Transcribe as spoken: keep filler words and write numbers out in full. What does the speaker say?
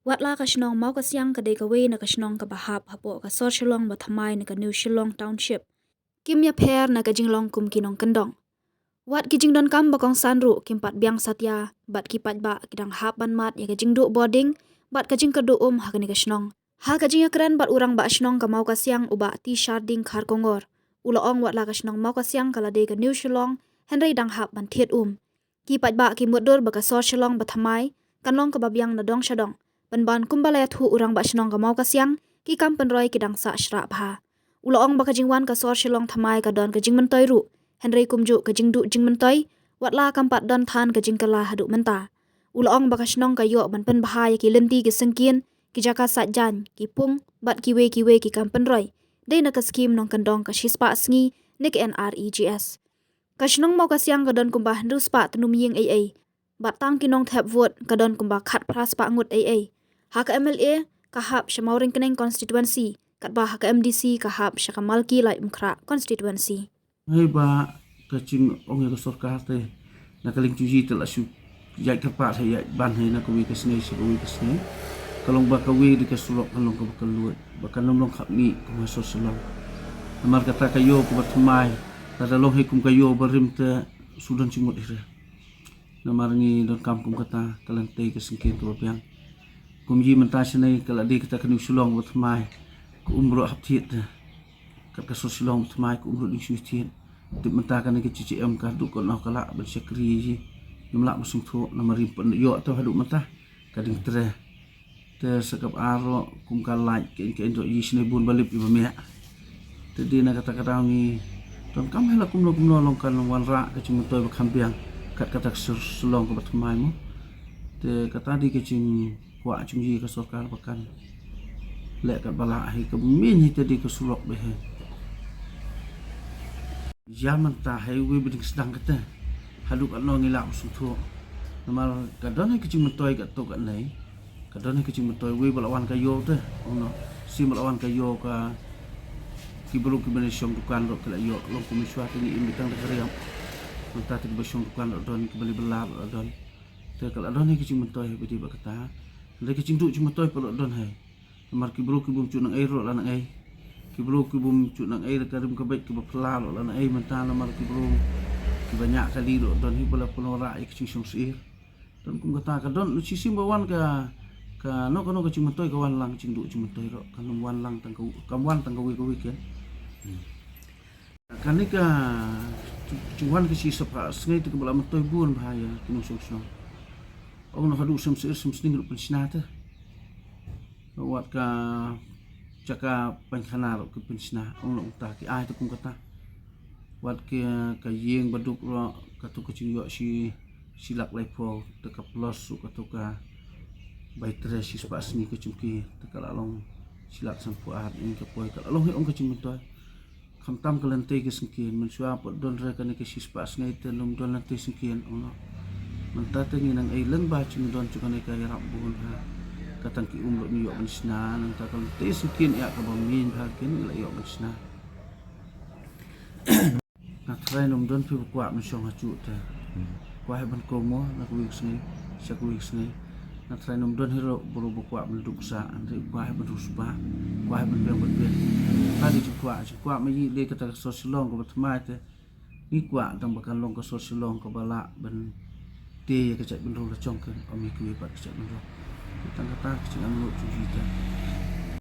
Wat la ka shnong Mawkasiang ka dei kawei na ka shnong kaba hap hapoh ka sor Shillong ba thymmai na ka New Shillong Township, kim ïapher na ka jinglong kum ki nongkyndong. Wat ki jingdonkam ba kongsan ruh kim pat biang satia, bad ki paidbah ki dang hap ban mad ïa ka jingduh bording bad ka jingkyrduh um ha kane ka shnong. Ha ka jingïakren bad u rangbah shnong ka Mawkasiang, u Bah T Sharding Kharkongor, u la ong wat la ka shnong Mawkasiang ka la dei ka New Shillong, hynrei dang hap ban thied um. Ki paidbah ki mutdur ba ka sor Shillong ba thymmai kan long kaba biang na dong sha dong, pynban kumba la ïathuh u rangbah shnong ka Mawkasiang, ki kam pynroi ki dang sah shrah bha. U la ong ba ka jingwan ka sor Shillong thymmai ka don ka jingmyntoi ruh, hynrei kumjuh ka jingduh jingmyntoi, wat la kam pat don than ka jingkylla haduh mynta. U la ong ba ka shnong ka ïoh ban pynbha ïa ki lynti ki syngkien, ki jaka saitjaiñ, ki pung bad kiwei kiwei ki kam pynroi, dei na ka skhim nongkyndong ka shispah sngi ne ka N R E G S. Ka shnong Mawkasiang ka don kumba hynriew spah tnum ïing ei ei, bad tang ki nongthep vote ka don kumba khatphra spah ngut ei ei. Ha ka M L A ka hap sha Mawryngkneng constituency, katba ha ka M D C ka hap sha ka Malki Laitumkhrah constituency. Hei ba ka jingong ïa ka sorkar te, na ka liang jong ngi te la shu ïaid kyrpad hei ïaid ban hei na kawei ka sngi sha kawei ka sngi. Ka long ba kawei de ka surok kan long kaba kylluid, ba kan ym long khapngiah kum ha sor Shillong. Namar kata ka ïew kaba thymmai, lada long hei kum ka ïew barim te shu don jingmut hi re. Namar ngi donkam kum kata, ka lynti ka syngkien kaba biang. Kum ngi mynta shane ka la dei kata ka New Shillong ba thymmai, ka um ruh hap thied te. Kat ka sor Shillong ba thymmai ka um ruh dang shu thied. Tip mynta kane ka J J M ka duh ka noh ka lah ban shakri ïa ngi. Ngim lah ban sngewthuh namar rim pynïoh te haduh mynta ka ding tre. Te sa kaba ar ruh kum ka lait ka in ka in ruh ïa shane bun ba lip ïa ba miah. Te dei na kata ka daw ngi donkam hei la kumno kumno long kan long wanrah ka jingmyntoi ba kham biang kat kata ka sor Shillong kaba thymmai mo. Te kata dei ka jingkwah jong ngi ka sorkar ba kan leh katba lah hei, ka mih hei te dei ka surok ba hei. Ïa mynta hei wei ba dang sdang kata. Haduh katno ngi lah ban sngewthuh. Namar ka don hei ka jingmyntoi katto katne. Ka don hei ka jingmyntoi wei ba la wan ka ïew te. Ong noh. Sien ba la wan ka ïew ka ki briew kiba shong dukan ruh ki la ïoh. Long kum mynshuwa te ngi im tang da ka riam. Mynta te kiba shong dukan ruh don, kiba leh bylla ruh don. Te ka la don hei ka jingmyntoi ba dei ba kata. Hynrei ka jingduh jingmyntoi pat ruh don hei. Namar ki briew ki bym ju nang ei ruh la nang ei. Ki briew ki bym ju nang ei da ka rim ka beit kiba phylla ruh la nang ei mynta namar ki briew kiba ñiah kali ruh don hi ba la pynwanrah ïa ka jingshong syier. Don kum kata ka don shisien ba wan ka, kano kano ka jingmyntoi ka wan lang jingduh jingmyntoi ruh. Kan ym wan lang tang ka, kam wan tang kawei kawei ken. Kane ka jingwan ka shi spah sngi te kaba la myntoi bun bha ïa ki nongshong shnong. Ong noh haduh sem sir sem sning ruh pynshna te. Wat ka jaka pynkhana ruh ki pynshna, ong noh mynta ki ai te kum kata. Wat ka, ka ïing ba duk ruh katto ka jingïoh shi, shi lak laiphew, te ka plus ruh katto ka bai tre shi spah sngi ka jong ki, te ka la long shi lak sanphew ar, ïing ka poi, ka la long hi ong ka jingmyntoi. Khamtam ka lynti ka syngkien, mynshuwa pat don re kane ka shi spah sngi te ym don lynti syngkien, ong noh. Mynta te ngi nang ei lyngba jingdon jong kane ka ïarap bun ha ka tang ki um ruh ngi ïoh ban shna, nangta ka lynti syngkien ïa kaba mih bha kin ngi la ïoh ban shna. Nga tharai ym don phi ba kwah ban shong ha juh te. Kwah hi ban komo na kawei ka sngi sha kawei ka sngi. Nga tharai ym don hi ruh bru ba kwah ban duk sah, hynrei kwah hi ban riewspah, kwah hi ban biang ban biang. Ka dei jingkwah, jingkwah ma ngi dei kata ka sor Shillong kaba thymmai te. Ngi kwah tang ba kan long ka sor Shillong kaba lah ban tei ïa ka jaitbynriew la jong ka, ym ïa kiwei pat ka jaitbynriew. Tang kata ka jingangnud jong ngi te.